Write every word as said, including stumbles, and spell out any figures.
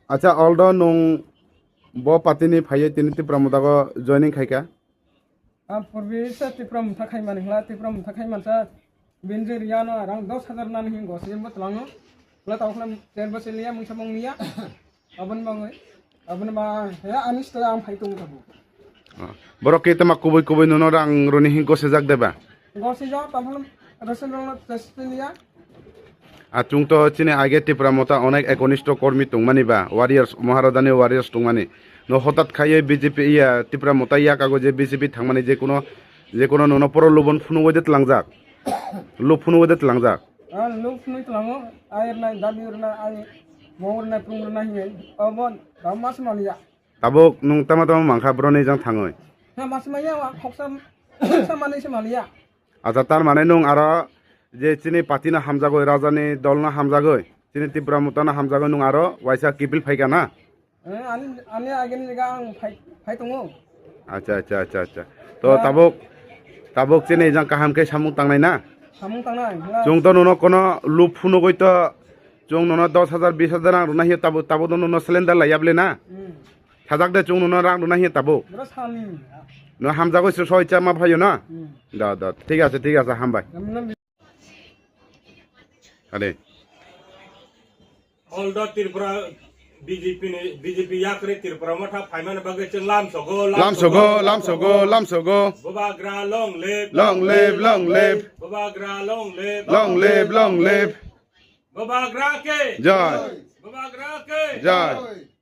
Acha, although nwng bo party ni phaiwi tini Tipra Motha go joining khaikha? Ang purbi se Tipra Motha khaimani hwla, Tipra Motha khaimansa binjir yano rang dos hajar nani hingo se bo tlango. Hwla tau khwla ter bo se liya, mungsa mung liya. Aboni bagwi, aboni ba, he, ani sita ang phai tongo tabuk. Ah, borok khe tama kubui kubui nono rang rwni hin gosijak de ba? Gosijak, tamo rosel rong test liya. Ah, chwng to chini age Tipra Motha onek ekonisto kormi tongmani ba, warriors, Maharajani warriors tongmani. No hotat khaiye B J P iya Tipra Motha ya kago je B J P thangmani je kuno, je kuno nono poro lubon phunugoi de tlangjak. Lub phunugoi de tlangjak. Ah, lub phunui tlango, ai rwnai, dabi rwnai, ai mong rwnai, pung rwnai hinwi. Obo, dam mas maliya. Tabuk nwng tama tama mankha broni jang thangwi? Na mas maya wa khoksa, khoksa manwi se maliya. Acha, tar mane nwng aro je chini party no hamjagwi, rajani dol no hamjagwi, chini Tipra Motha no hamjagwi nwng aro waisa kipil phaikha na? Eh, ani, ani agini jaga ang phai, phai tongo. Acha, acha, acha, acha. To tabuk, tabuk chini jang kaham khe samung tangnai na? Samung tangnai. Chwng to nono kono lub phunugoi to chwng nono dos hajar, bis hajar rang rwna hiyo tabuk, tabuk to nono cylinder lai yable na? Hmm. Sajak de chwng nono rang rwna hiya tabuk. Bro sani. No hamjagoi se soi cha ma phayo na? Hmm. Da, da. Thik ase, thik ase, hambai. Namno Ade. All the Tripura B J P ni, B J P yakri Tripura Motha phaimani bagwi chwng lam sogo, lam sogo, lam sogo, lam sogo. Bubagra long live, long live, long live. Bubagra long live, long live, long live. Bubagra ke jai. Bubagra ke jai.